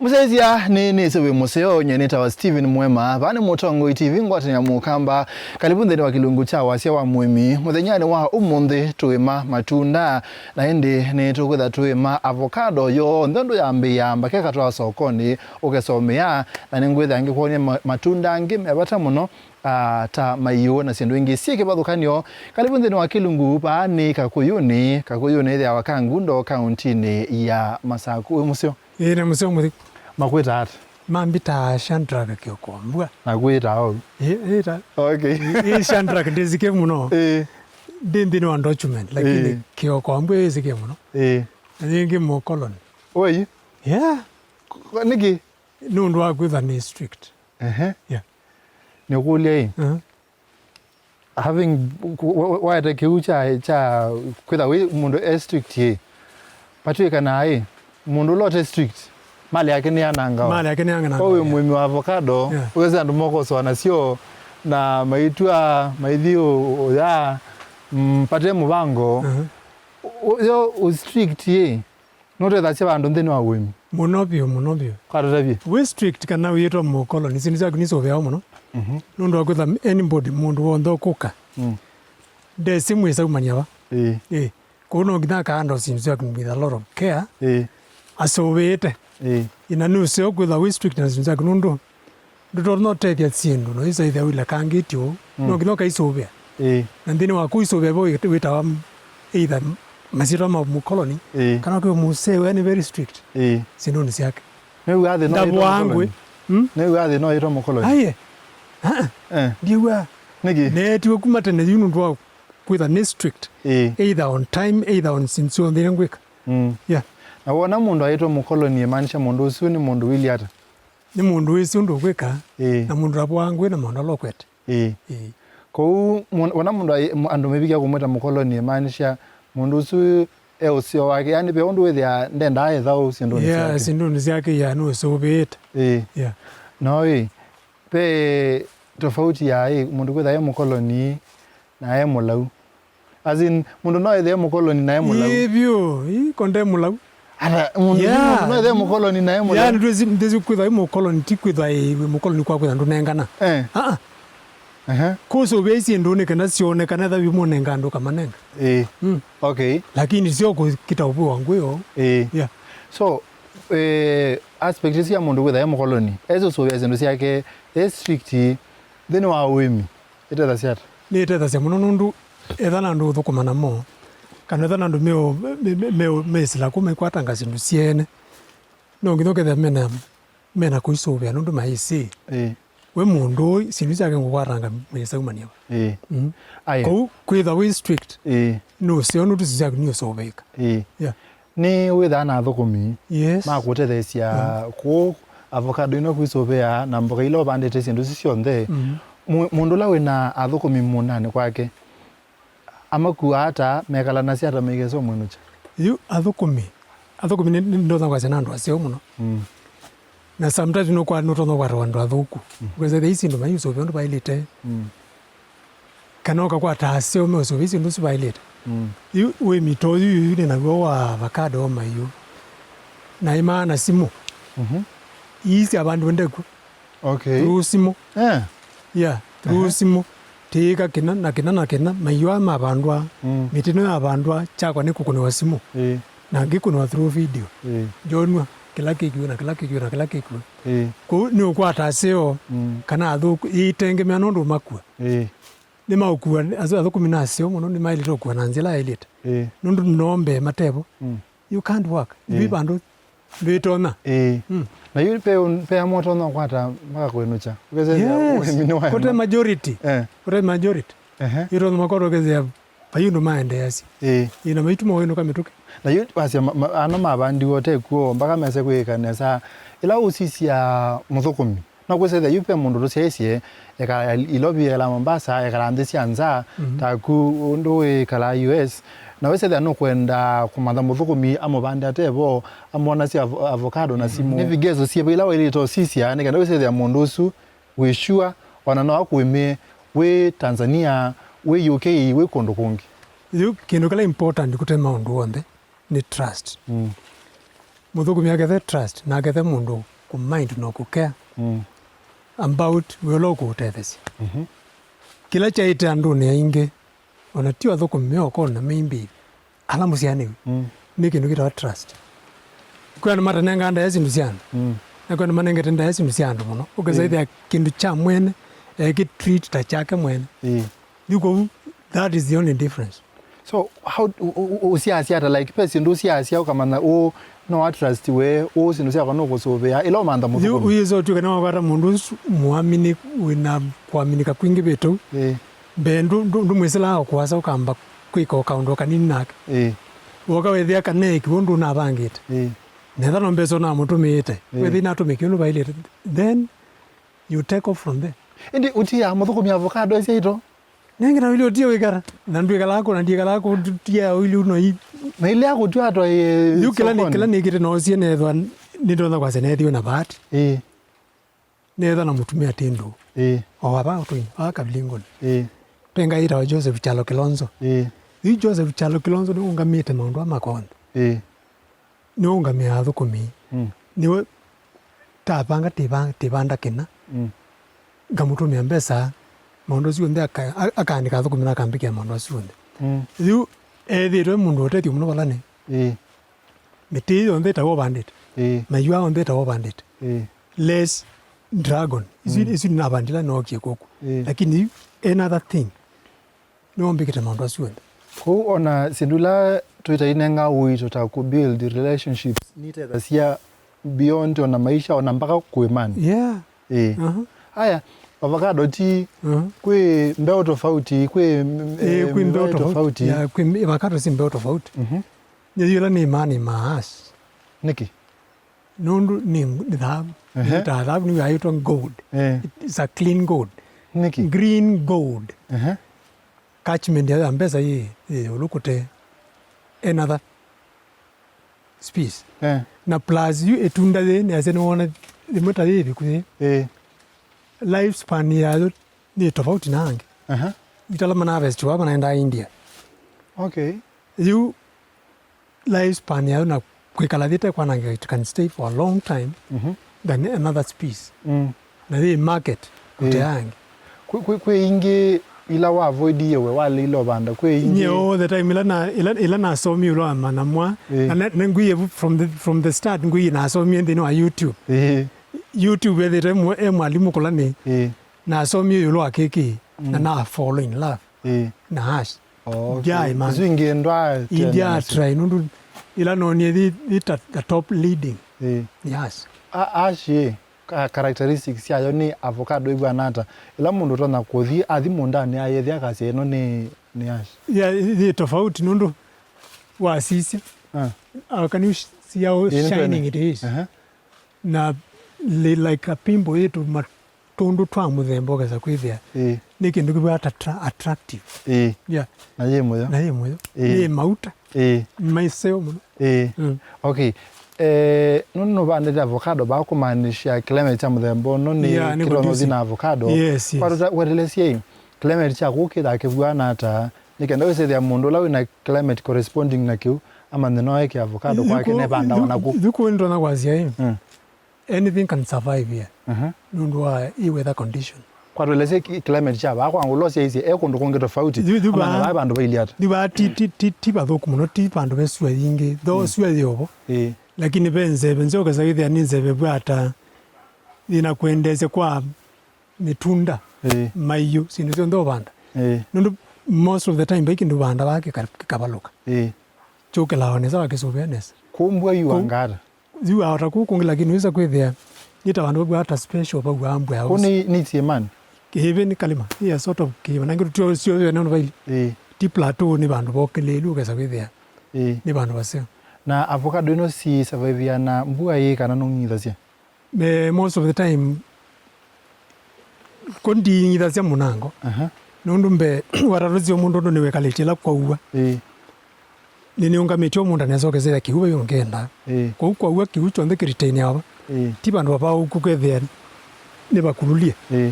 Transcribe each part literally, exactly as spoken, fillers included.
Sesya nĩ nĩsĩ wĩ mũseo, nye nĩtawa Steven Mwema. Vaa nĩ Mũtongoi T V, ngwatanĩa Mũkamba. Karibu nthĩnĩ wa kĩlungu kya wasya wa mũĩmi. Mũthenyanĩ wa ũmũnthĩ tũĩma matunda, na ĩndĩ nĩtũkwĩtha tũĩma avocado yonthe ũndũ yambĩĩa mbaka ĩkatwawa sokonĩ ũkesomea, na nĩngwĩtha ngĩkwony'a ma- matunda angĩ me vata mũno, ah, ta maiũ na syĩndũ ingĩ syĩ kĩvathũkany'o. Karibu nthĩnĩ wa kĩlungu. Vaa nĩ Kakũyũnĩ. Kakũyũnĩ ĩthĩawa Kangundo, kauntinĩ ya Masaku. Wĩ mũseo? Ĩĩ, nĩ mũseo mũthĩ. Makwĩta ata? Mambĩtaa Shadrack Kĩokombua. Na kwĩta ũu? Ĩĩ, ĩĩ ta. Okay. Ĩĩ, Shadrack ndĩsike mũno. Ĩĩ. Ndĩ nthĩnĩ wa document, lakini Ĩĩ. Kĩokombua yĩsike mũno. Ĩĩ. Na yĩngĩ mũkoloni. Oi? Yeah. K- nĩkĩ? Nũndũ wa kwĩtha nĩ strict. Ehe. Yeah. Nĩkũlya ĩ, Uh-huh. Having, wa- wa- waete kĩu kya, kya kwĩtha wĩ mũndũ e strict ĩ, patwĩkanaa ĩ, mũndũ ũla ũte strict, mali yake nĩyanangawa. Mali yake nĩyanangawa, kwa wĩ yeah. Mũĩmi wa avocado, Yeah. Wĩsĩ andũ mokosoa nasyo, na maitwa, maithi ũ- ũya, mm, pate mũvango. Uh-huh. Ũ- Yo ũ strict ĩ, nũtethasya vandũ nthĩnĩ wa ũĩmi. Mũno vyũ, mũno vyũ. Kwatũtavye. Wĩ strict kana wĩĩtwa mũkoloni, syĩndũ syaku nisũvĩawa mũno. Mhm. Nũndũ wa kwĩtha anybody, mũndũ w'onthe ũkũka. Mm. Ndesĩ mwĩsaumany'a va. Ĩĩ. Ĩĩ. Kũu no nginya akahandle syĩndũ syaku with a lot of care. Ĩĩ. Asũvĩĩte. Ĩĩ. Ĩna nĩ ũseo kwĩtha wĩ strict na syĩndũ syaku nũndũ ndũtonya ũtethya syĩndũ, no isaithya wĩlekangĩtye ũu. Mm. No nginya ũkaisũvĩa. Ĩĩ. Na nthĩnĩ wa kũisũvĩa vo wĩ- wĩtawa m- either m- masyĩtwa ma mũkoloni, Ĩĩ. Kana kwĩ mũsee we nĩ very strict Ĩĩ. Syĩndũnĩ syake. Nĩw'aa thĩna ũyĩtwa Ndavũaa ngwĩ. Mũkoloni? Hmm? Nĩw'aa thĩna ũyĩtwa mũkoloni? Aye. Ah, ah. Eh. Ndiw'aa. Nĩkĩ? Neetiwe kuma tene yu nũndũ wa kwĩtha nĩ strict. Ĩĩ. Either on time, either on syĩndũ syonthe iria ngwĩka. Mm. Yeah. Na wona mũndũ aĩtwe mũkoloni, ĩmaanisha mũndũ ũsu nĩ mũndũ wĩlĩ ata? Nĩ mũndũ wĩsĩ ũndũ ũkwĩka, Ĩĩ. Na mũndũ ũtavũaa ngwĩ na maũndũ ala ũkwete. Ĩĩ. Ĩĩ. Kwoou, mũ- wona mũndũ aĩ- mũ- andũ mevikia kũmwĩta mũkoloni, ĩmaanisha mũndũ ũsu e ũseo wake, yani ve ũndũ wĩthĩaa ndendaa ethaũ syĩndũnĩ Yeah, syake. Syĩndũnĩ syake, yeah, nũsũvĩĩte. Ĩĩ. Yeah. No ĩ, ve tofauti ya ĩ, mũndũ kwĩtha e mũkoloni na e mũlau? As in, mũndũ no ethĩe mũkoloni na e mũlau? Ĩĩ vyũ, ĩĩ, ko nde mũlau. Ata, mũndũ Yeah. Mũndũ no ethĩe mũkoloni na e mũlau? Yani, ndwĩsĩ, ndwĩsĩ kwĩtha wĩ mũkoloni, ti kwĩtha ĩ, wĩ mũkoloni kwa kwĩtha ndũnengana. Eh. Ah, ah. Ehe. Kũsũvĩa syĩndũ nĩ kana syonekane tha wĩ mũnenga andũ kamanenga. Ĩĩ. Mm. Okay. Lakini sio kũkita ũvũa ngwĩo. Ĩĩ. Yeah. So, eh, aspect ĩsu ya mũndũ kwĩtha e mũkoloni, esũsũvĩa syĩndũ syake, e strict, nthĩnĩ wa ũĩmi, ĩtethasya ata? Nĩĩtethasya mũno nũndũ etha na andũ ũthũkũma namo, kana etha na andũ meũ- me- me- meũ- mesĩla kũu maikwatanga syĩndũ syeene, no nginya ũkethĩa mena, mena kũisũvĩa nũndũ maĩsĩ. Ĩĩ. We mũndũ ũũ, syĩndũ syake ngũkwatanga mwĩsaumany'a. Ĩĩ. Mm. Aya. Kwoou kwĩtha wĩ strict, Ĩĩ. Nũseo nũndũ syĩndũ syaku niũsũvĩĩka. Ĩĩ. Yeah. Nĩ wĩthaa na athũkũmi Yes. ma kũtetheesya Mm. kũũ avocado ĩno kwĩsũvĩa na mboka ila ũvandĩte syĩndũ isu syonthe. Mm. Mu- mũndũ ũla wĩ na athũkũmi mũũndanĩ kwake, amakuaa ata, mekalanasya ata maikesa ũmwĩnũkya? Yu athũkũmi, athũkũmi nĩ- nĩ- ndonya kwasya na andũ aseo mũno. Mm. Na sometimes nũkwa- nũtonya kwatawa andũ athũku. Mm. Ũkesa ithei syĩndũ maiũsũvĩa ũndũ vaĩlĩte. Mm. Kana ũkakwata aseo meũsũvĩsya ũndũ ũsu vaĩlĩte. Mm. Yu wĩmito ũyu yu nĩ naw'o wa avocado o maiũ. Na ĩmaa na simũ. Mhm. Ii syavandiwe ndekw'o. Okay. Through simũ. Eh. Yeah, through Aha. Simũ. Tĩĩka kĩna na kĩna na kĩna, maiũ aa mavandwa, Mm. Mĩtĩ ĩno yavandwa, kyakwa nĩ kũkũnĩwa simũ. Ĩĩ. Na ngĩkũnĩwa through video. Ĩĩ. Njonw'a kĩla kĩkiwe na kĩla kĩkiwe na kĩla kĩkiwe. Ĩĩ. Kũu nĩ ũkwata aseo Mm. kana athũku, ĩitengemea nũndũ makua. Ĩĩ. Nĩmaũkua, asu athũkũmi na aseo mũno nĩmaĩlĩte ũkua na nzĩa ĩla yaĩlĩte. Ĩĩ. Nũndũ no mbee matevo. Mm. You can't work. Ĩĩ. Ndwĩ vandũ ndwĩtonya. Ĩĩ. Mm. Na yu pe, pe amwe ũtonya ũkwata mpaka kwĩnũkya. Ũkesethĩa Yes. Ũĩmi nĩ wa Kũte majority. Eh. Kũte majority. Ehe. Ĩtonya makwata ũkesethĩa vai ũndũ maendeeasya. Ĩĩ. Ĩĩ, na maituma wĩnũka mĩtũkĩ. Na yu wasya ma- ma- ano mavandiwe ũtekw'o mpaka mese kwĩka nesa. Ĩla ũsisya mũthũkũmi, no kwĩsethĩa yu ve mũndũ tũsyaĩsye ekala Ilovi, ekala Mombasa, ekala nthĩ sya nza, Mhm. Taku ũndũ wĩkalaa U S, na wĩsethĩa nũkwenda kũmantha mũthũkũmi amũvande ate vo, amwonasye avo- avocado na simũ. Nĩ vigezo syĩva ila waĩlĩte ũsisya nĩ kenda wĩsethĩa mũndũ ũsu wĩ sure, ona no akũĩmĩe wĩ Tanzania, wĩ U K, wĩ kũndũ kũngĩ? Yu kĩndũ kĩla important kũte maũndũ onthe nĩ trust. Mm. Mũthũkũmi akethe trust, na akethe mũndũ kũmind na kũkea Mm. about wĩa ũla ũkũũtethesya. Mhm. Kĩla kyaĩte andũnĩ aingĩ, ona ti athũkũmi me ũkona, maybe ala mũsyaanĩw'e, Mm. nĩ kĩndũ kĩtawa trust. Kwĩ andũ matanengaa ndaĩa syĩndũ sya andũ, Mm. na kwĩ andũ manengete ndaĩa syĩndũ sya andũ mũno. Ũkesa Mm. ĩthĩa kĩndũ kya mwene ekĩ treat ta kyake mwene. Ĩĩ. Yu kũu, that is the only difference. So, how, ũ- ũ- ũ- ũsiasya ata, like, pe syĩndũ ũsiasya ũkamanya ũũ no atrust we, ũũ syĩndũ syakwa nũkũsũvĩa, ĩla ũmantha Yu mũthũkũmi? Ũyĩsa ũtw'ĩka nĩwakwata mũndũ ũsu mwamini, wĩna kwaminika kwingĩ vĩtũ. Ĩĩ. Mbee ndũ- ndũ- ndũmwĩsĩlaa o kũasa ũkamba kwĩka o kaũndũ kanini nake. Ĩĩ. Woka wĩthĩa kana ekiwe ũndũ ũnavangĩte. Ĩĩ. Netha no mbesa ũnamũtũmĩĩte. Ĩĩ. Wĩthĩa inatũmĩkie ũndũ vaĩlĩte. Then you take off from there. Ĩndĩ ũtiaa mũthũkũmi avocado ĩsyaĩtwa? Nengĩ na ũilyĩ ũtie wĩkara. Na ndwĩkalaa kũ, na ndiĩkalaa kũ, tiaa ũilyĩ ũno i. Na ilĩ akũtw'a atwaĩe Yu kĩla nĩ, sokonĩ. Kĩla nĩkĩte noosie neethwa nĩndonya kwasya neethiwe na bahati. Ĩĩ. Neetha na mũtumĩa tĩndũ. Ĩĩ. O ava ũtũi, ava kavilingũnĩ. Ĩĩ. Twĩ ngai yĩtawa Joseph Kyalo Kilonzo. Ĩĩ. Yu Joseph Kyalo Kilonzo nĩũngamĩte maũndũ aa makonthe. Ĩĩ. Nĩũngamĩaa athũkũmi. Mm. Nĩwe tapanga tiva- tivanda kĩna. Mm. Ngamũtũmĩa mbesa, maũndũ asu onthe aka- a- akaandĩka athũkũmi na akambĩkĩa maũndũ asu onthe. Mm. Yu ethĩĩtwe mũndũ ũtethyo mũno vala nĩ. Ĩĩ. Mĩtĩ yonthe ĩtawa ũvandĩte. Ĩĩ. Mayũa onthe ĩtawa ũvandĩte. Ĩĩ. Less dragon. Isu, Mm. isu nĩnavandĩla nookie kũkũ. Ĩĩ. Lakini yu another thing. Nĩwombĩkĩte maũndũ asu onthe. Kwoou ona syĩndũ ila twĩtainenga ũito ta kũ build relationships nitethasya beyond ona maisha ona mpaka kũĩmanĩ. Yeah. Ĩĩ. Aha. Aya, avocado ti Aha. Kwĩ mbeo tofauti, kwĩ Ĩĩ, eh, kwĩ mbeo mĩvaĩ tofauti. Tofauti. Yeah, kwĩ mbe- avocado si mbeo tofauti. Mhm. Nĩ yĩla nĩ maana ma ash. Nĩkĩ? Nũndũ nĩ, nĩ thahabu. Ehe. Nĩ ta thahabu nĩyo yaĩtwa gold. Eh. It's a clean gold. Nĩkĩ? Green gold. Ehe. Catchment ya mbesa yĩ, yĩ ĩũlũ kũte another species. Eh. Na plus yu ĩtunda yĩ, nĩasya nĩwona ĩmwe ta yĩ ĩviku yĩ. Eh. Lifespan yayo nĩ tofauti na angĩ. Aha. Itala mana harvest wa manaenda India. Okay. Yu lifespan yayo na kwĩkala yĩte kwanangĩka, it can stay for a long time Mhm. Than another species. Mm. Na yĩ market kũte Eh. angĩ. Kwĩ, kwĩ, kwĩ ingĩ ila wa avoid we waleile ũvanda, kwĩ ingĩ Nye all the time, ila na, ila, ila nasomie ĩũlũ wa manamwa, Eh. Na, na, na ngui from the, from the start, ngui nasomie nthĩnĩ wa YouTube. Eh. YouTube ethĩte mwe-, e mwalimũ kũla nĩ, Eh. Nasomie ĩũlũ wa kĩkĩ, na Mm. Na fall in love Eh. Na ash. Oh, okay. Ndiaĩ, man. Isu ingĩ ndwa India try, nũndũ ila nonie thi, thi ta, ta top leading. Eh. Yes. A- ash ĩ, ka- characteristics syayo nĩ avocado ĩvw'ana ata? Ĩla mũndũ ũtonya kũthi, athi mũndanĩ ayĩthĩa akasya ĩno nĩ, nĩ ash. Yeah, ĩ- ĩ tofauti nũndũ wasisya. Ah. Uh, can you sh- see how Ĩĩ, nĩ shining twene. It is? Aha. Na li- like a pimple ĩtũ ma- tũndũ twa mũthemba ũkesa kwĩthĩa Ĩĩ. Nĩ kĩndũ kĩvwata attra- attractive. Ĩĩ. Yeah. Na yĩ mũyo. Na yĩ mũyo. Ĩĩ. Yĩ mauta. Ĩĩ. Maiseo mũno. Ĩĩ. Mm. Okay. Eh, nũndũ nũvandĩte avocado vaa kũmaanisha climate kya mũthemba ũno nĩ Yeah, nĩ kĩtonya ũthi conducive. Na avocado. Yes, yes. Kwa tũta- wetelesye ĩ, climate kya kũu kĩthaa kĩvw'ana ata? Nĩ kenda wĩsĩthĩa mũndũ ũla wĩna climate corresponding na kĩu amanye no eke avocado kwake nevandawa naku. Thuku nĩtona kwasya ĩ. Mm. Anything can survive here. Mhm. Nũndũ wa ĩ weather condition. Kwa tũelesye ki- climate kya vaa kwa ngũlũ syaisye e kũndũ kũngĩ tofauti. Yu- yu Amanya vaa- vaa vandũ vailye ata. Yu vaa ti- ti- ti- ti vathũku mũno, ti vandũ ve sua yingĩ. Though Mm. Sua yĩovo. Ĩĩ. Lakini ve nzeve nzeo kesa wĩthĩa nĩ nzeve vwata yĩna kwendeesya kwa mĩtunda, Ĩĩ. Maiũ, syĩndũ syonthe ũvanda. Ĩĩ. Nũndũ most of the time vai kĩndũ vanda vaa kĩka- kĩkavalũka. Ĩĩ. Kyũkĩlaa o nesa wakĩsũvĩa nesa. Kũu mbua yuanga ata? Yu aota kũu kũngĩ, lakini wĩsa kwĩthĩa nĩ ta vandũ vau ata special vau ambwa. Kũu nĩ, nĩ kĩĩmanĩ? Kĩĩvĩ nĩ kalĩma. Ĩ sort of kĩĩma. Na ngĩ tũtio sio vene ũndũ vaili. Ĩĩ. Ti plateau, nĩ vandũ vokĩlĩĩlu ũkesa kwĩthĩa. Ĩĩ. Nĩ vandũ vaseo. Na avocado ĩno si survive na mbua ĩ kana nũng'ithasya? Me, most of the time, ko ndiing'ithasya mũnango. Aha. Nũndũ mbee, watatũsya mũndũ ũndũ nĩwĩkalĩtye ĩla kwaua. Ĩĩ. Nĩnĩũngamĩtye o mũndũ anesokesya kĩu vai ũngenda. Ĩĩ. Kũu kwaua kĩu kyonthe kĩritainĩ ava. Ĩĩ. Ti vandũ vavaũku kwĩthĩa nĩvakululye. Ĩĩ.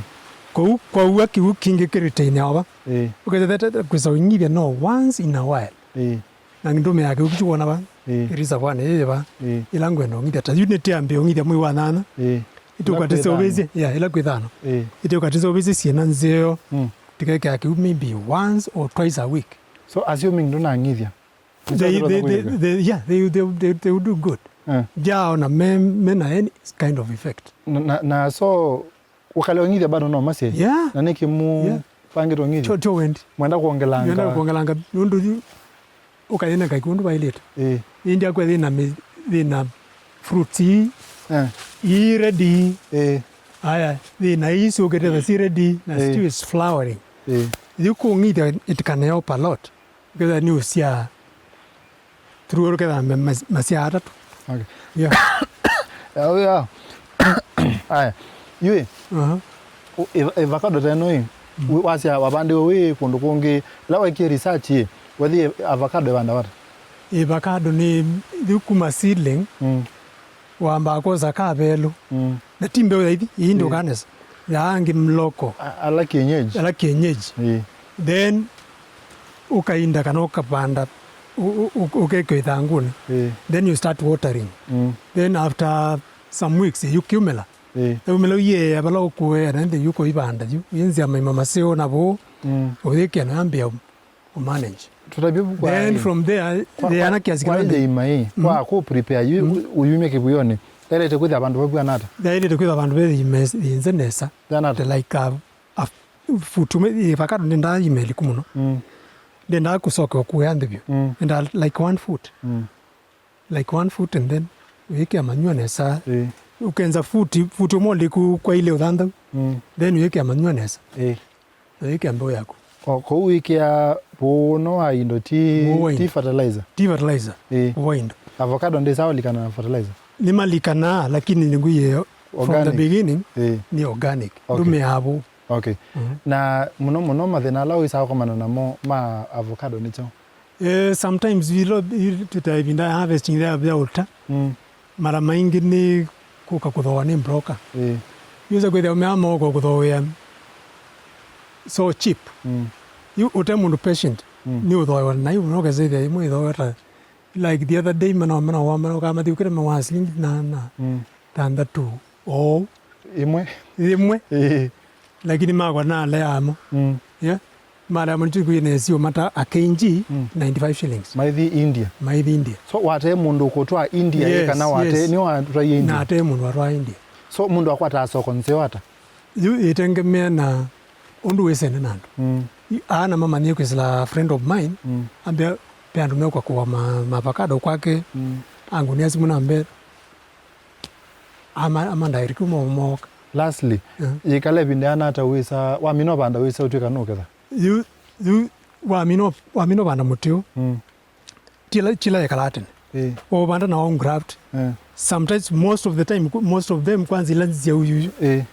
Kũu kwaua kĩu kĩngĩ kĩritainĩ ava. Ĩĩ. Ũkethete kwĩsa ũing'ithya no once in a while. Ĩĩ. Na ndũme yake ũkichu wona va. Ĩĩ. Ĩrisa vwana ĩĩ va. Ĩĩ. Ĩla ngwenda ũng'ithya ta yu nĩtĩambie ũng'ithya mwei wa nyanya. Ĩĩ. Ĩtũka tĩseũvĩsye, yeah, ĩla kwĩ thano. Ĩĩ. Ĩtũka tĩseũvĩsye syĩna nzeo. Mm. Tĩkekea kĩu maybe once or twice a week. So assuming ndũnang'ithya. They, they, they, they, yeah, they, they, they, they will do good. Eh. Ndyaona me, me na any kind of effect. Na, na, na so, ũkalea ũng'ithya bado no masye? Yeah. Na nĩkĩ mu Yeah. pangĩte ũng'ithya? Tyo, tyo wendi. Mwenda kuongelanga. Mwenda kuongelanga. Nũndũ yu, ũkayĩna kaikundu vailĩte. Eh. Ĩndĩ akwe thĩna mi-, thĩna fruits ii. Eh. Ii ready. Eh. Aya, thĩna ii syũkĩte na si ready, na Eh. still is flowering. Eh. Yu kũng'ithya it can help a lot. Ũkethĩa nĩ ũsyaa through, ũkethĩa ma-, ma-, masyaa atatũ. Okay. Yeah. Yeah, yeah. Aya. Yu ĩ, Aha. ũ-, ĩva-, avocado ta ĩno ĩ, Mm. wĩ-, wasya wavandĩwe wĩ kũndũ kũngĩ, ĩla wekie research ĩ, wethi avocado ĩvanda vata? Avocado nĩ yu kuma seedling, Mm. wambaa kwosa kavelu. Mm. Na ti mbeũ ya ithi, ii Mm. ndũkanesa. Ya angĩ mloko. A-, ala kienyeji. Ala kienyeji. Ĩĩ. Then, ũkainda kana ũkavanda, ũ-, ũ-, ũ-, ũkekĩa ĩthangũnĩ. Ĩĩ. Then you start watering. Mm. Then after some weeks, yu kiumĩla. Ĩĩ. Yaumĩla ũyĩea vala ũkũea, na ĩndĩ yu kũivanda yu. Yĩnzĩa maima maseo na vũũ, Mm. ũyĩkĩa na yambĩa ũmanage. Tũtavye vu kwa Then ĩ. from there, Kwa, they kwa, ana kiasi kwa kĩnene. Ĩima ĩ, Mm. kwa kũ prepare yu, Mm. u-, uyumya kĩvuĩonĩ. Yaĩlĩte kwĩthĩa vandũ vavw'ana ata? Yaĩlĩte kwĩthĩa vandũ ve ĩima ĩ-, ĩnze nesa. Vw'ana ata? Like a, a foot, me-, ĩ, avocado ndendaa ĩima ĩliku mũno. Mm. Ndendaa kũsoka ũkũea nthĩ vyũ. Mm. Ndendaa like one foot. Mm. Like one foot and then wĩkĩa manyua nesa. Ĩĩ. Ũkenza foot, foot ũmwe ũliku kwa ilĩ ũthanthau. Mm. Then wĩkĩa manyua nesa. Ĩĩ. Na wĩkĩa mbeũ yaku. O, kũu wĩkĩa vũũ no wa indo ti, Vũũ wa ti indo. Fertilizer. Ti fertilizer. Ĩĩ. Vũũ wa indo. Avocado ndĩsaa ũlikana na fertilizer? Nĩmalikanaa, lakini nĩngwĩie from the Organic. beginning Ĩĩ. nĩ organic. Okay. Ndũmĩaa vũũ. Okay. Mhm. Na mũno mũno mathĩna ala wĩsaa kũkomana namo ma avocado nĩ kyaũ? Eh, sometimes ilo, ilo tũta ĩvinda ya harvesting ya, ya ũta. Mm. Mara maingĩ nĩ kũka kũthooa nĩ broker. Ĩĩ. Yusa kwĩthĩa ũmea moko kũthooea so cheap. Mm. Yu ũte mũndũ patient, Mm. nĩ ũthooewa na yu no kesethĩa imwe ithooewa ta, like, the other day, mana, mana, mana, kama thiukire mawa silingi na, na, Mm. thanthatũ. Oo. Imwe. Imwe. Ĩĩ. Lakini makwa naleamo. Mm. Yeah. Mara mtu kwine sio mata a K G, Mm. ninety-five shillings. Maithi India. Maithi India. So, wate mũndũ kũtwa India, Yes, kana wate, yes. nĩ watwaie India? Na ate mũndũ watwa India. So, mũndũ akwataa soko nzeo ata? Yu itengemea na ũndũ wĩsene na andũ. Mm. I-, ana mamanyie kwĩsĩla friend of mine, Mm. ambia pe andũ mekwa kũwa ma, ma avocado kwake, Mm. angunia simu nambe, ama, ama direct kuma ũmoka. Lastly, Yeah. yĩkala ĩvinda yana ata wĩsa, wamina ũvanda wĩsa ũtw'ĩka nũketha? Yu, yu, wamina, wamina ũvanda mũtĩ ũũ, Mm. tila, tila yekala tene. Eh. Waũvanda na waũngraft. Eh. Sometimes, most of the time, most of them kwanza ila nzia uyu, Eh.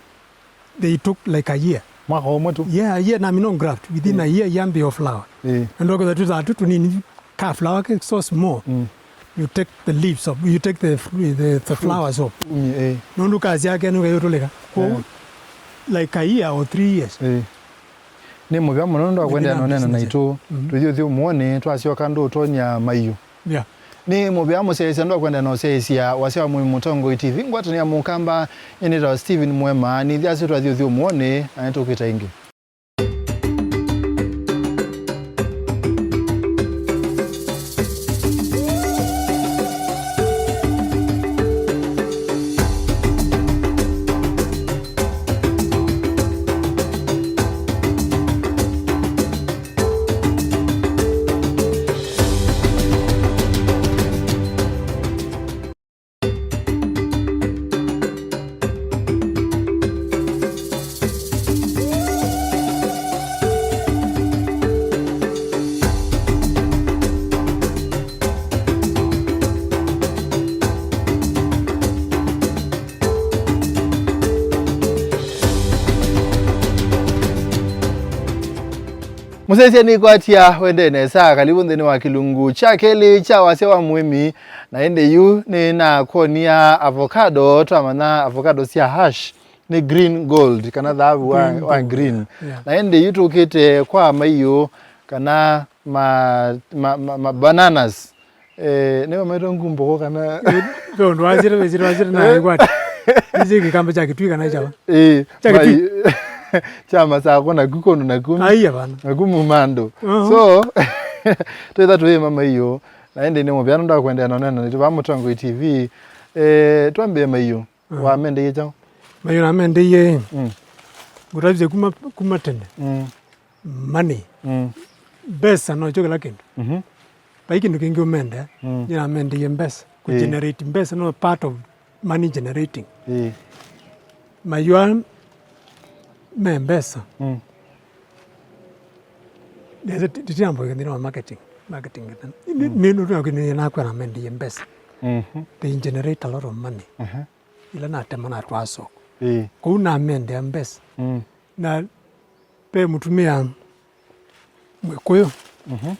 they took like a year. Mwaka ũmwe tu? Yeah, a year na mino graft. Within a Eh. year, yambia flower. Eh. Na ndoketha tu thatu tunini ka flower ke so small. Mm. You take the leaves off, you take the, the, the flowers off. Mm, eh. Nũndũ kazi yake nũkayũtũlĩka. Kwa Eh. like a year or three years. Eh. Nĩ mũvea mũno nũndũ wa kũendeea na ũneena naitũ. Mhm. Tũthiĩ ũthyũmũonĩ, twasyoka ndũũtony'a maiũ. Yeah. Nĩ mũvea mũsyaĩĩsya ndũ wa kũendeea na ũsyaĩĩsya wasya wa Mũĩmi Mũtongoi T V, ngwatanĩo ya Mũkamba, nĩtawa Stephen Mwema, nĩthiasĩ twathiĩ ũthyũmũonĩ, na nĩtũkwĩta ĩngĩ. Mũsyaĩĩsya nĩkwatya wendee nesa, kalivu nthĩnĩ wa kĩlungu kya kelĩ kya wasya wa mũĩmi. Na ĩndĩ yu nĩnakwony'a avocado, twamanya avocado sya hash nĩ green gold, kana thaavu wa, Green wa gold, green. Yeah. Na ĩndĩ yu tũkĩte kwa maiũ, kana ma, ma, ma, ma bananas. Eh, nĩwe maitwa ngumbo ko kana ve ũndũ wasire, wĩsire, wasire na ikwati. Isi kĩkamba kya kĩtui kana kyawa. Eh, kya kĩtui. Mai-, kya masako na kuko na kumi. Aiya bana. Na kumu mando. Uh-huh. So, twetha twĩ mama iyo. Na ĩndĩ nĩ mũvea nũndũ wa kwendeea na ũneena nĩtũ va Mũtongoi T V. Eh, twambĩe Maiũ. Mm. Wamendeie kyaũ? Maiũ namendeie, mm, ngũtavye kuma, kuma tene. Mm. Money. Mm. Mbesa no kyo kĩla kĩndũ. Mhm. Vai kĩndũ kĩngĩ ũmendea. Mm. Nĩ namendeie mbesa. Ĩĩ. Kũgenerate mbesa no part of money generating. Ĩĩ. Maiũ aa me mbesa. Mm. Nĩtĩambũĩka nthĩnĩ wa marketing. Marketing. Nĩ, mm, nĩ, nĩ, nĩ nakwĩa namendeie mbesa. Mhm. They generate a lot of money. Mhm. Ila natema natwaa soko. Ĩĩ. Kũu namendea mbesa. Mm. Na ve mũtumĩa Mwĩkũyũ. Mhm.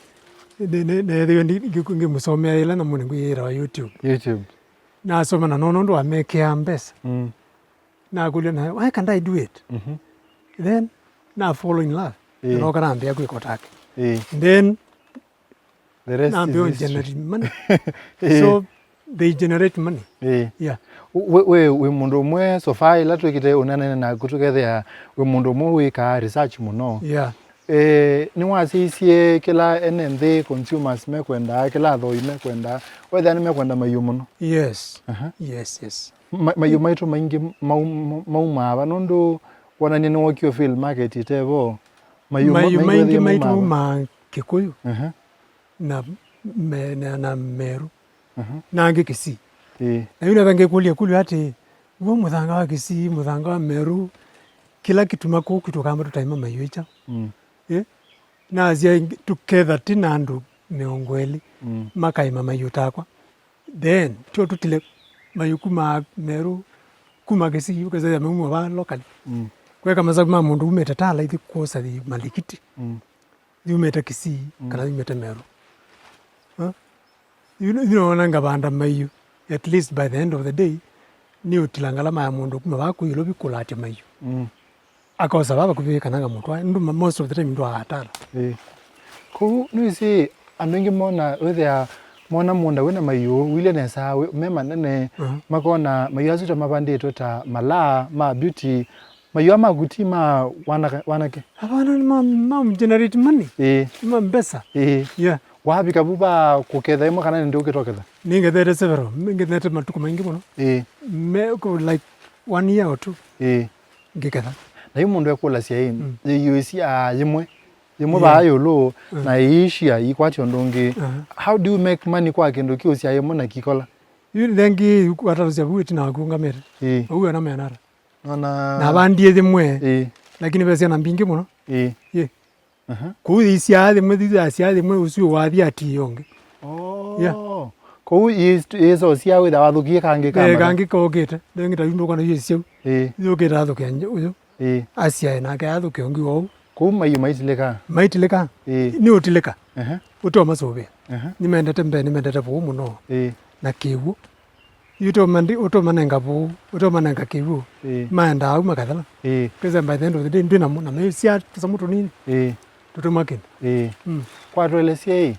Nĩ, nĩ, neethĩwe ndi-, ngĩ-, ngĩmũsomea ĩla nyamũ nĩ ngwĩyĩra wa YouTube. YouTube. Nasoma na nona ũndũ wamekĩaa mbesa. Mm. Nakũlya na, "Why can't I do it?" Mhm. Then, na fall in love. Ĩĩ. Noka nambĩa kwĩka ũtake. Ĩĩ. Then, the rest is history. Nambĩa generate money. Ĩĩ. So, they generate money. Ĩĩ. Yeah. We, we, wĩ mũndũ ũmwe so far ĩla twĩkĩte ũnanene naku tũkethĩa wĩ mũndũ ũmwe wĩkaa research mũno. Yeah. Eh, nĩwasyaisye kĩla ene nthĩ consumers mekwendaa, kĩla athoi mekwendaa, wethĩa nĩmekwenda maiũ mũno? Yes. Aha. Yes, yes. Ma-, maiũ maitũ maingĩ mau-, maumaa va? Nũndũ wonanie nĩwokie field market ĩtevo. Maiũ ma-, maiũ maingĩ maingĩ maitũ maumaa va? Maumaa Kĩkũyũ. Aha. Na me-, na, na Meru. Mhm. Na angĩ Kisii. Ĩĩ. Na yu nava ngĩkũlya kũlyo atĩ, w'o mũthanga wa Kisii, mũthanga wa Meru, kĩla kĩtuma kũu kwitũ Kamba tũtaima maiũ ĩkya. Mm. Ĩ? Nasya ĩngĩ, tũketha tĩ na andũ mĩongo ĩlĩ, mm, makaĩma maiũ takwa. Then, tyo tũtile maiũ kuma Meru, kuma Kisii, ũkethĩa mauma va locally. Mm. Kweka masavu ma mũndũ umĩte Tala ithi kwosa thi Malikiti. Mm. Yumĩte Kisii, mm, kana yumĩte Meru. Huh? You know, you know, ona ngavanda maiũ. At least by the end of the day, nĩ ũtila ngalama ya mũndũ kuma vaku ilovi kũlatya maiũ. Mm. Akosa vava kũvĩ kana ngamũtwa. Ndu ma-, most of the time ndu atala. Eh. Kũu nĩwĩsĩ andũ aingĩ mona, wĩthĩa mona mũũnda wĩna maiũ, wĩlye nesa, wĩ-, me manene, mhm, makona maiũ asu ta mavandĩtwe ta malaa ma beauty, Mayũa maku ti ma wanaka-, wanake? Hapana, nĩ ma, ma generate money. Ĩĩ. Nĩ ma mbesa. Ĩĩ. Yeah. Wavika vu va kũketha ĩmwe kana nĩ ndĩ ũkĩta ũketha? Nĩngethete several. Nĩngethete matukũ maingĩ mũno. Ĩĩ. Me, kũ, like, one year or two. Ĩĩ. Ngĩketha. Na yu mũndũ ekũlasya ĩ, mm, yĩyũĩsya yĩmwe, yĩmwe, yeah, vaa ĩũlũ, mm, na ĩiishia, ikwatya ũndũ ũngĩ. Aha. How do you make money kwa kĩndũ kĩũsya yĩmwe na kĩkola? Yu thengi yu kwatalusya vu ĩtina waku ũngamĩte. Ĩĩ. Vau wena menata. Ona navandie yĩmwe, ĩĩ, lakini ve syana mbingĩ mũno. Ĩĩ. Ĩĩ. Aha. Kũu yĩisyaa yĩmwe, yĩisyaa yĩmwe, ũsu wathi atiie ũngĩ. Oh. Yeah. Kũu yĩis-, yĩisosia wĩtha wathũkie kangĩ ka, eh, mata, kangĩ kokĩte. Ndengĩ ta yu ndũkona yĩisyau. Ĩĩ. Yũkĩte athũkĩa nje ũyũ. Ĩĩ. Asyae nake athũkĩa ũngĩ wou. Kũu maiũ maitilĩka? Maitilĩka. Ĩĩ. Nĩ ũtilĩka. Aha. Ũtomasũvĩa. Aha. Nĩmendete mbee, nĩmendete vũũ mũno. Ĩĩ. Na kĩw'ũ. Yu ũtomanenga vũũ, ũtomanenga kĩw'ũ. Ĩĩ. Maendaa au makathela. Ĩĩ. Kwĩsa by the end of the day, ndwĩ na mo-, na maiũ sya tũsamũ tũnini. Ĩĩ. Tũtũma kĩndũ. Ĩĩ. Mm. Kwa tũelesye ĩ,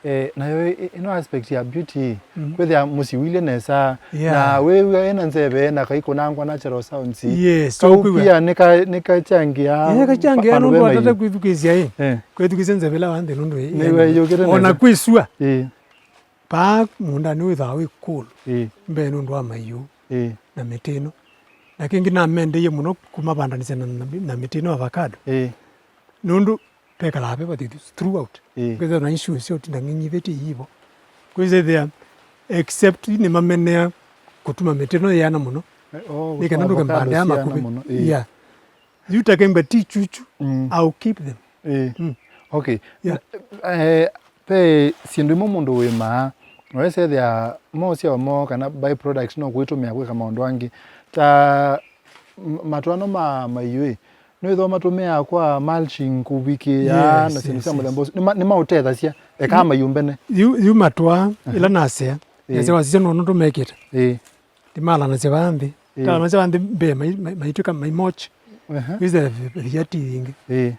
eh, nayo ĩ-, ĩ-, ĩno aspect ya beauty, mm, kwĩthĩa mũsyĩ ũilye nesa, yeah, na wĩw'a ĩna nzeve na kaikũnangwa natural sounds. Yes, kau so kwĩw'a pia nĩka-, nĩkachangĩa. Eh, kachangĩa pa-, nũndũ vandũ ve atate maiũ. Kwĩthukĩĩsya ĩ. Eh. Kwĩthukĩĩsya nzeve ĩla wa nthĩ nũndũ ĩ-, nĩwe yũkĩte ona nesa. Kwĩsua. Ĩĩ. Paa mũũndanĩ wĩthaa wĩ cool, ĩĩ, mbee nũndũ wa maiũ, ĩĩ, na mĩtĩ ĩno. Na kĩngĩ namendeie mũno kũmavandanĩsya na, na, na mĩtĩ ĩno avocado. Ĩĩ. Nũndũ pekalaa ve vathithu throughout. Ĩĩ. Kwĩthĩa na issues sya ũtinda ng'ing'ithĩtye iivo. Kwĩsĩthĩa except nĩmamenea kũtuma mĩtĩ ĩno yĩana mũno. Eh, oh, nĩ kana ndũke avocado mbande ya syĩana makuvĩ mũno, ĩĩ. Yeah. Yu takengwa ti chuchu, mm, I'll keep them. Ĩĩ. Mm. Okay. Yeah. Eh, ve syĩndũ imwe mũndũ wĩmaa, na wesethĩa mosyao moo kana by-products no kwĩtũmĩa kwĩka maũndũ angĩ. Ta m-, matwano ma maiũ ĩ, nĩwĩthwa matũmĩaa kwa mulching kũvikĩĩa, yes, na syĩndũ sya, yes, mũthemba ũsu. Nĩma-, nĩmaũtethasya, ekaa, mm, maiũ mbene. Yu, yu matwaa, aha, ĩla nasea, ĩĩ, nasea wasisya nũndũ tũmekĩte. Ĩĩ. Ndimalanasya vaa nthĩ. Ĩĩ. Talanasya vaa nthĩ mbee mai-, mai-, maitwĩka maimoch. Aha. Wĩsĩ vi-, viati yingĩ. Ĩĩ.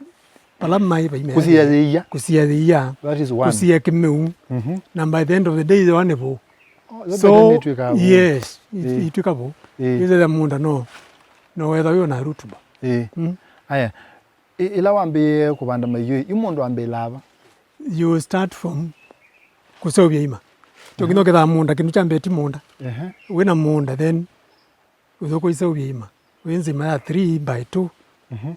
Vala maĩ vai me. Kũsiĩa yĩia. Kũsiĩa yĩia. That is one. Kũsiĩa kĩmeu. Mhm. Na by the end of the day, yĩthĩwa nĩ vũũ. Oh, that so, nĩtwĩkaa vũũ. Yes, it-, eh, itwĩka vũũ. Eh. Wĩthĩa mũũnda no, no wetha wĩ na rutuba. Eh. Mm. Aya, ĩ-, ĩla wambĩĩe kũvanda maiũ, yu mũndũ ambĩĩlaa va? You start from kũseũvya ima. Tyo nginya ũkethaa mũũnda, kĩndũ kya mbee ti mũũnda. Ehe. Wĩ na mũũnda, then ũthuku iseũvya ima. Wĩ nzima ya three by two. Mhm.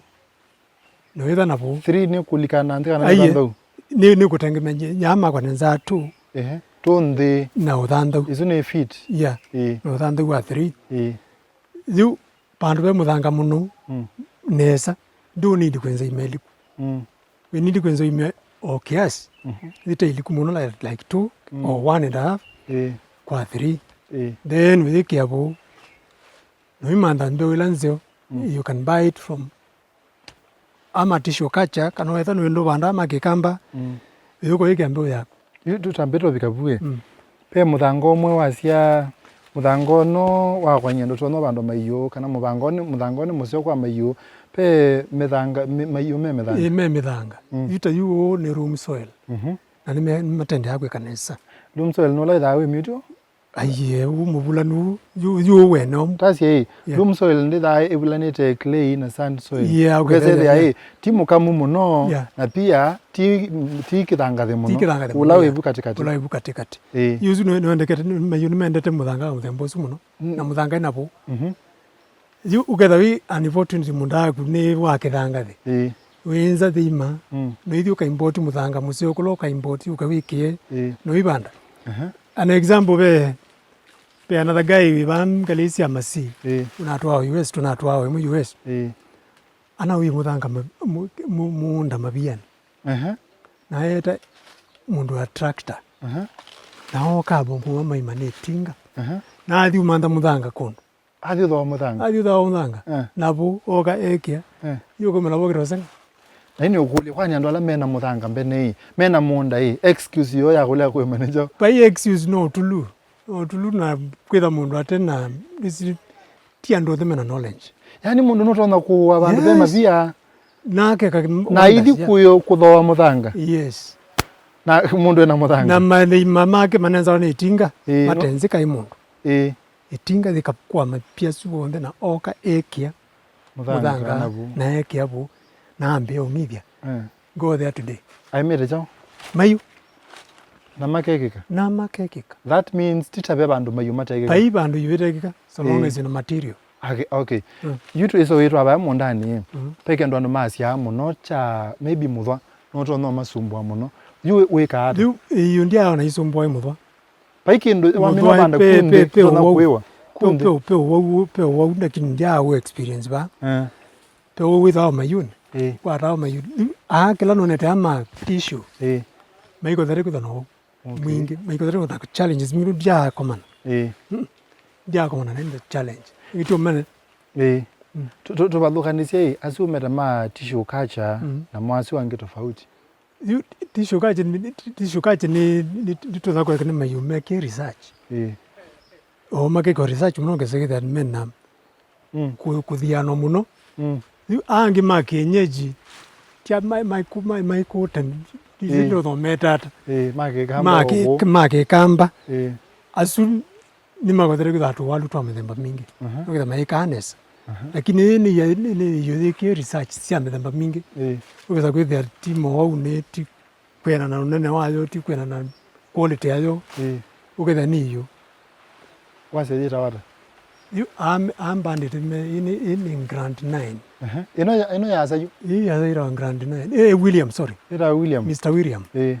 No wĩtha na vũũ. Three nĩ kũlikana nthĩ kana Aiye, ũthanthau? Nĩ, nĩ kũtengemea nya-, nyaa makwa nĩ nzaa two. Ehe. Two nthĩ. Na ũthanthau. Isu nĩ feet. Yeah. Ĩĩ. Na ũthanthau wa three. Ĩĩ. Yu vandũ ve mũthanga mũno, mm, nesa, ndũ need kwĩnza ima iliku. Mm. We need kwĩnza ima o kiasi. Mhm. Ĩte iliku mũno, like, like two, mm, or one and a half, ĩĩ, kwa three. Ĩĩ. Then ũyĩkĩa vũũ. Noimantha mbeu ila nzeo, mm, you can buy it from ama tissue culture, kana wetha nĩ wĩndũ vandaa ma kĩkamba, mm, ĩyũka ũyĩkĩa mbeu yaku. Yu tũtambĩte ũvika vu ĩ. Mm. Ve mũthanga ũmwe wasya, mũthanga ũno wa kwany'a ndũtonya vandũ maiũ, kana mũthanga ũnĩ, mũthanga ũnĩ mũseo kwa maiũ, ve mĩthanga, mĩ-, maiũ me mĩthanga. Ĩ, me mĩthanga. Mm. Yu ta yu ũũ nĩ loam soil. Mhm. Na nĩ me-, nĩ matendeaa kwĩka nesa. Loam soil nũla wĩthaa wĩ mĩtũ? Aiye, ũ mũvulanu, yu, yu wene ũmũ. Tasya ĩ, yeah, loam soil ndĩthaa ĩvulanĩte clay na sand soil. Yeah, okay, ũkesethĩa yeah, ĩ, ti mũkamu mũno, yeah, na pia ti, ti kĩthangathĩ mũno. Ti kĩthangathĩ mũno, ũla wĩ vu katĩkatĩ. Ũla wĩ vu katĩkatĩ. Ĩĩ. Yu ũsu nĩ, nĩwendekete, nĩ, mayũ nĩmendete mũthanga wa mũthemba ũsu mũno. Mm. Na mũthanga ĩna vũũ. Mhm. Yu ũketha wĩ unfortunately mũũnda waku nĩ wa kĩthangathĩ. Ĩĩ. Wĩnza thĩima, mm, noithi ũkaimboti mũthanga mũseo kũla ũkaimboti ũkawĩkĩe, ĩĩ, noivanda. Aha. An example, ve, ve another guy wĩ vaa ngalĩ sya Masii. Ĩĩ. Ũnatwaa U S, tũnatwaa ĩmwe U S. Ĩĩ. Ana wĩ mũthanga ma-, mu-, mu-, mũũnda maviani. Aha. Na eeta mũndũ wa tractor. Aha. Na ooka avũngũa maima nĩ ĩtinga. Aha. Na athi ũmantha mũthanga kũndũ. Athi ũthooa mũthanga. Athi ũthooa mũthanga. Eh. Na vau ooka ekĩa. Eh. Yu ũkũmela vokĩta ũsenga. Na ĩnĩ ũkũlya, kwani andũ ala mena mũthanga mbene ĩ, mena mũũnda ĩ, excuse yoo ya kũlea kwĩma nĩ kyaũ? Vai excuse no ũtulu. No ũtulu na kwĩtha mũndũ ate na, isi, ti andũ othe mena knowledge. Yaani mũndũ nũtonya kũũa vandũ ve, yes, mavia. Na akeka na aithi, yeah, kũyo kũthooa mũthanga. Yes. Na mũndũ ena mũthanga. Na mathĩima make manenzawa nĩ ĩtinga, ĩĩ, matenzĩka ĩ mũndũ. Ĩĩ. Ĩtinga yĩkakwama pia asu onthe na ooka ekĩa mũthanga, mũthanga na vũũ, na ekĩa vũũ, na ambĩĩa ũng'ithya. Eh. Go there today. Aimĩte kyaũ? Maiũ. Na makekĩka? Na makekĩka. That means ti ta ve vandũ maiũ matekĩka. Vai vandũ yu ĩtekĩka, so long, eh, as in material. Okay, okay. Mm. Yu twĩsĩ wĩtwa vaya mũũndanĩ, mm, ve kĩndũ andũ masyaa mũno kya maybe mũthwa, nũtonya ũmasumbũa mũno. Yu wĩ-, wĩkaa ata? Yu, yu ndyaona isumbũa ĩ mũthwa. Vai kĩndũ wamina mũthwa ũvanda pe, kũndĩ, pe, pe tonya ũwau, kũĩwa. Pe, kũndĩ, pe, pe ũwau, pe ũwau, lakini ndyaa ũ experience va. Eh. Pe ũwau wĩthawa mayuni. Eh. Watawa mayuni. Yu, aa, kĩla nonete ama tissue. Eh. Maikothere kwĩtha na ũwau. Okay. Mwingĩ, maikothere kwĩtha challenges, mĩndũ ndyakomana. Eh. Mm. Ndyakomana na the challenge. Ĩtũmene. Ĩĩ. Mm. Tũ-, tũ-, tũvathũkanĩsye ĩ, asu meta ma tissue culture, mm, na mo asu angĩ tofauti. Yu, tissue culture nĩ, tissue culture nĩ, nĩ, nĩ tũtha kweka nĩ mayũ mekĩ research. Ĩĩ. O makĩka research mũno ũkesa kwĩthĩa mena, mm, kũ-, kũthianwa mũno. Mm. Yu angĩ ma kienyeji, tia ma-, ma-, ma-, maikũte, ĩĩ, ndithomete ata. Ĩĩ, ma kĩkamba. Ma kĩ-, ũguo, ma kĩkamba. Ĩĩ. Asu nĩmakothete kwĩtha tũwalu twa mĩthemba mingĩ. Aha. Nĩketha mayĩkaa nesa. Aha. Lakini ĩĩ nĩ, nĩ, nĩ, nĩ yĩkĩe research sya mĩthemba mingĩ. Ĩĩ. Ũketha kwĩthĩa ti mowau nĩ ti kwĩana na ũnene wayo, ti kwĩana na quality yayo. Ĩĩ. Ũketha nĩ iyo. Wasya yĩtawa ata? Yu am-, ambandĩte me, ĩĩ nĩ, ĩĩ nĩ Grand Nine. Aha. Ĩno ya, ĩno yasa yu? Ĩĩ yasa yĩtawa Grand Nine. Eh, William, sorry. Yĩtawa William. Mister William. Ĩĩ.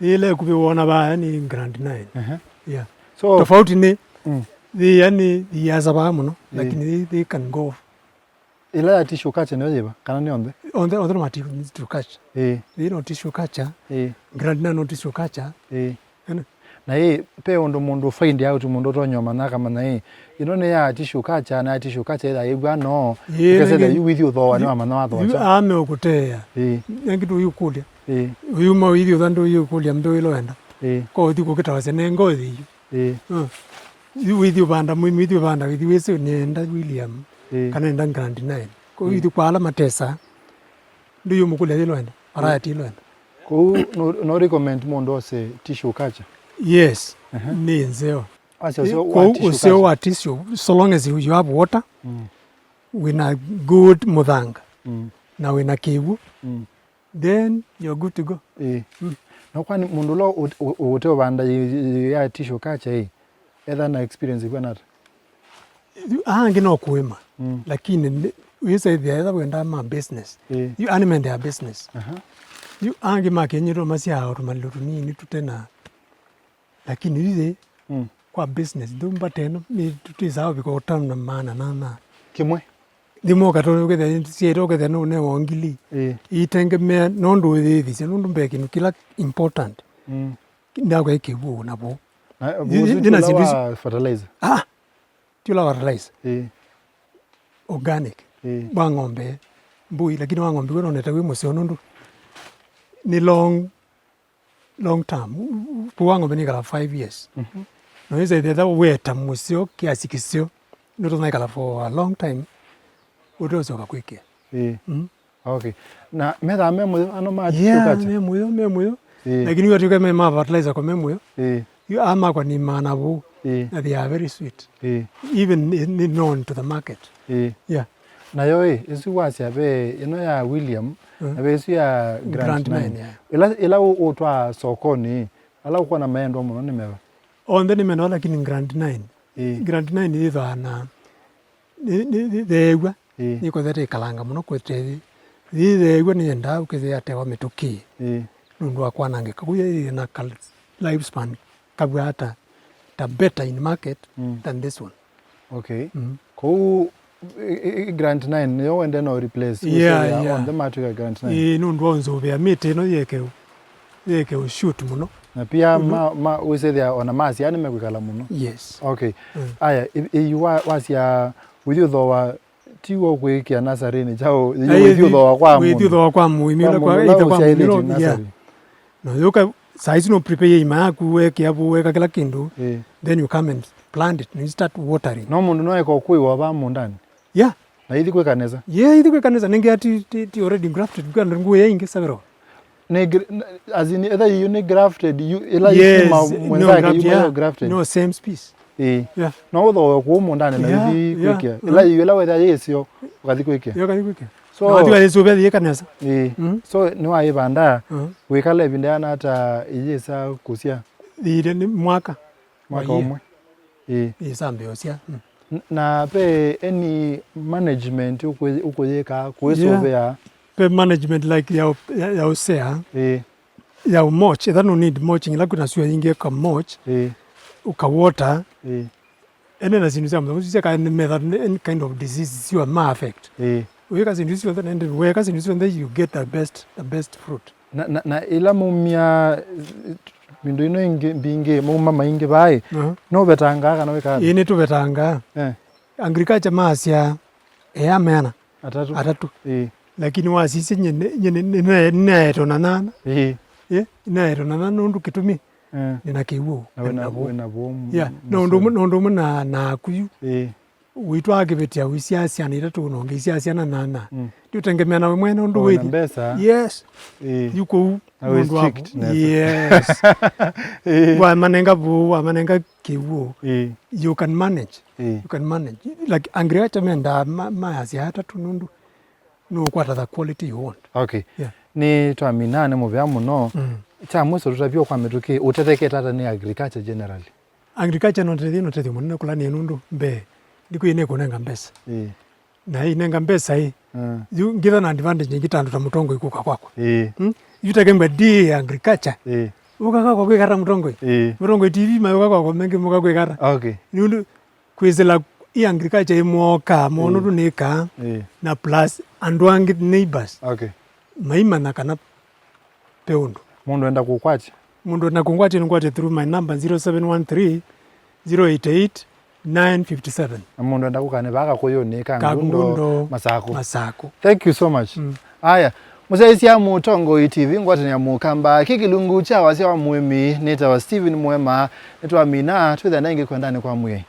Yĩla ĩkuvĩ wona vaya nĩ Grand Nine. Aha. Yeah. So, tofauti nĩ, mm, yĩya nĩ yĩasa vaa mũno, ĩĩ, lakini they, they can go. Ĩla ya tissue culture nĩyo yĩva, kana nĩ onthe? Onthe, onthe nĩ ma tissue culture. Ĩĩ. Yĩ no tissue culture. Ĩĩ. Grand Nine no tissue culture. Ĩĩ. Ene. Na ĩ, pe ũndũ mũndũ find out, mũndũ ũtonya ũmanya akamanya ĩ, ĩno nĩ ya tissue culture, na ya tissue culture ĩla yĩw'a no, ĩĩ, ũkesele nĩngĩ yu withi ũthooa nĩ wamanya wathoa yu kyaũ. Ame ũkũteea. Ĩĩ. Nengĩ ndũyũkũlya. Ĩĩ. Ũyuma ũithi ũtha ndũyũkũlya mbe ĩla wenda. Ĩĩ. Kwa ũthi kũkĩtawasya ne ngothi yu. Ĩĩ. Uh. Yu withi ũvanda, mwi-, mwithi ũvanda, withi wĩsĩ nĩenda William, ĩĩ, kana nĩenda Grand Nine. Kwa ĩĩ, withi kwa ala matesa. Ndũyũmũkũlya yĩlo enda, araya ti ĩlo enda. Kũu no, no recommend mũndũ ose tissue culture? Yes, nĩ nzeo. Wasya ũseo wa tissue culture. Kũu ũseo wa tissue, so long as you have water, mm, wĩna good mũthanga, mm, na wĩna kĩw'ũ, mm, then you're good to go. Ĩĩ. Mm. Na kwani mũndũ ũla ũte ũvanda ya tissue culture ĩ, etha na experience ĩkw'ana ata? Yu angĩ no kũĩma, mm, lakini wĩsaĩthĩa etha wenda ma business. Ĩĩ. Yu ani mende ya business. Aha. Yu angĩ makenyĩtwo masyaa o tũmalilo tũnini tũtena, lakini yu yĩ, mm, kwa business ndũmbata ĩno nĩ tũtĩsaa ũvika ũtano na maana nana. Kĩmwe. Thimo ũkatona ũkethĩa syaĩte ũkethĩa nũnewa ngili. Ĩĩ. Itengemea nũndũ ũyĩthisya nũndũ mbee kĩndũ kĩla important. Mm. Ndakwa ĩkĩw'ũ na vũũ. Na vũũ ti ũla wa fertilizer? Ah, ti ũla wa fertilizer. Ĩĩ. Organic. Ĩĩ. Wa ng'ombe, mbũi, lakini wa ng'ombe we nonete wĩ mũseo nũndũ nĩ long, long term. Kũu wa ng'ombe nĩkala five years. Mhm. Na wĩsa ĩthetha weta mũseo kiasi kĩseo, nũtonya ĩkala for a long time, ũteũsyoka kwĩkĩa. Ĩĩ. Mm. Okay. Na methaa me mũyo ano ma tissue culture? Yeah, me mũyo, me mũyo. Ĩĩ. Lakini watwĩka me ma fertilizer ko me mũyo. Ĩĩ. Yu aa makwa nĩ maana vũũ. Ĩĩ. Na they are very sweet. Ĩĩ. Even ni, ni known to the market. Ĩĩ. Yeah. Nayo ĩ, ĩsu wasya ve ĩno ya William, mm, na ve ĩsu ya Grand Nine. Grand Nine, yeah. Ĩla, ĩla ũ-, ũtwaa sokonĩ, ala ũkwona maendwa mũno nĩ meva? Onthe nĩ mendwa, lakini Grand Nine. Ĩĩ. Grand Nine yĩthwaa na nĩ, nĩ, nĩ theew'a. Ĩĩ. Nĩkothe ĩkalanga mũno kwete yĩ. Yĩtheew'a nĩyendaa ũkethĩa yatewa mĩtũkĩ. Ĩĩ. Nũndũ wa kwanangĩka. Kũu yĩ na kal-, life span kavw'aa ta, ta better in market, mm, than this one. Okay. Mm. Kũu i, i, i Grand Nine nĩyo wende no replace. Yeah, ũseo ya, yeah. Onthe matwĩka Grand Nine. Ĩĩ, nũndũ wa ũnzũvĩa mĩtĩ ĩno yĩeke, yĩeke ũshoot mũno. Na pia, mhm, ma, ma, wĩsĩthĩa ona masya nĩmekwĩkala mũno. Yes. Okay. Mm. Aya, ĩ, ĩ, wa, wasya ũyĩthooa ti wo kwĩkĩa nasarĩnĩ kyaũ, ĩ, wĩthyũthooa kwa mũndũ. Wĩthyũthooa kwa mũĩmi, kwa mũndũ ũla ũla kwa ũsyaĩthĩtye mũmĩlo, yeah. Nasarĩ. No yũka, saa ici no prepare ĩima yaku, wekĩa vũũ, weka kĩla kĩndũ, ĩĩ, then you come and plant it, and you start watering. No mũndũ no eka ũkũĩwa va mũũndanĩ? Yeah. Na ithi kwĩka nesa? Yeah, ithi kwĩka nesa. Nĩngĩ ti, ti, ti already grafted, kwa nguo ya ingĩ several. Nĩ gr-, n-, as in, etha yu nĩ grafted, yu, ĩla, yes, yuma no, mwenzake, graft-, yuma, yeah, yo grafted. No, same species. Ĩĩ. Yeah. No ũthooe kũu mũũndanĩ na, yeah, ũthi, yeah, kwĩkĩa. Ĩla, mm, yu ĩla wetha yĩsyo, ũkathi kwĩkĩa. Yo, ũkathi kwĩkĩa. So, na watiwa yĩsũvĩa yĩka nesa. Ĩĩ. Mm. So, nĩwaĩvandaa, mm, wĩkala ĩvinda yana ata ĩyĩsa kũsya? Thĩĩte nĩ mwaka. Mwaka ũmwe. Ĩĩ. Ĩĩ, sambĩo sya. Mm. N-, na ve any management ũkũyĩ-, ũkũyĩka, kũĩsũvĩa? Yeah. Ve management like ya ũ-, ya, ya ũsea, ĩĩ, ya ũ mulch, etha no need mulching, ĩla kwĩna sua yingĩ ũka mulch, ĩĩ, ũka water. Ĩĩ. Ene na syĩndũ sya mũthemba ũsu syaka nĩmetha any kind of disease syo ma affect. Ĩĩ. Wĩka syĩndũ isu syonthe, nende weka syĩndũ isu syonthe, you get the best, the best fruit. Na, na, na ĩla maumya, eh, mĩndũ ĩno ĩngĩ mbingĩ, mauma maingĩ vaa ĩ, aha, no ũvetangaa kana wĩkaa ata? Ĩĩ, nĩtũvetangaa. Eh. Agriculture maasya ea meana atatũ. Atatũ. Ĩĩ. Lakini wasisye nye nĩ-, nye nĩ-, nĩ-, nĩ-, nĩnaetwa na nana. Ĩĩ. Ĩĩ, nĩnaetwa na nana nũndũ kĩtumi, eh, nĩna kĩw'ũ, na wĩna, na vũũ, wĩna vũũ. Yeah, na ũndũ ũmwe, mũseo, na ũndũ ũmwe na, na akuyu. Ĩĩ. Wĩtwaa kĩvĩtĩa, ũisyaa syana itatũ, na ũngĩ isyaa syana nana. Mm. Nĩũtengemea nawe mwene ũndũ wĩthi. Mbesa. Yes. Ĩĩ. Yu kũu. Na wĩ nũndũ wa strict nesa. Yes. Ĩĩ. Wamanenga vũũ, wamanenga kĩw'ũ. Ĩĩ. You can manage. Ĩĩ. You can manage. Like, agriculture mendaa ma-, mayasya atatũ nũndũ nũũkwata the quality you want. Okay. Yeah. Nĩtwaminaa, nĩ mũvea mũno. Mm. Kya mwiso tũtavye kwa mĩtũkĩ, ũtethekete ata nĩ agriculture generally? Agriculture no tethyo, no tethyo mũnene kũla nĩ nũndũ mbee ndikũyĩ nĩkũnenga mbesa. Ĩĩ. Na ĩnenga mbesa ĩ. Mm. Yu ngitha na advantage ĩngĩ ta andũ ta mũtongoi kũka kwakwa. Ĩĩ. Mm? Yu takemba D A agriculture. Ĩĩ. Ũka kwakwa kwĩka ata mũtongoi? Ĩĩ. Mũtongoi T V mayũka kwakwa mengĩ mũka kwĩka ata? Okay. Nĩ ũndũ kwĩsĩla ĩ agriculture ĩmwoka mono, ĩĩ, tũnĩkaa. Ĩĩ. Na plus andũ angĩ neighbors. Okay. Maimanya kana pe ũndũ. Mũndũ enda kũkwatya? Mũndũ enda kũngwatya, nĩngwatya through my number, zero seven one three, zero eight eight, nine fifty seven. Na mũndũ enda kũkanĩva Kakũyũnĩ, Kangundo, Kangundo, Masakũ. Masakũ. Thank you so much. Mm. Aya, mũsyaĩĩsya Mũtongoi T V, ngwatanĩa Mũkamba, kĩ kĩlungu kya wasya wa mũĩmi, nĩtawa Stephen Mwema, nĩtwamina, twĩthĩa na ĩngĩ kwendanĩ kwa Mwĩai.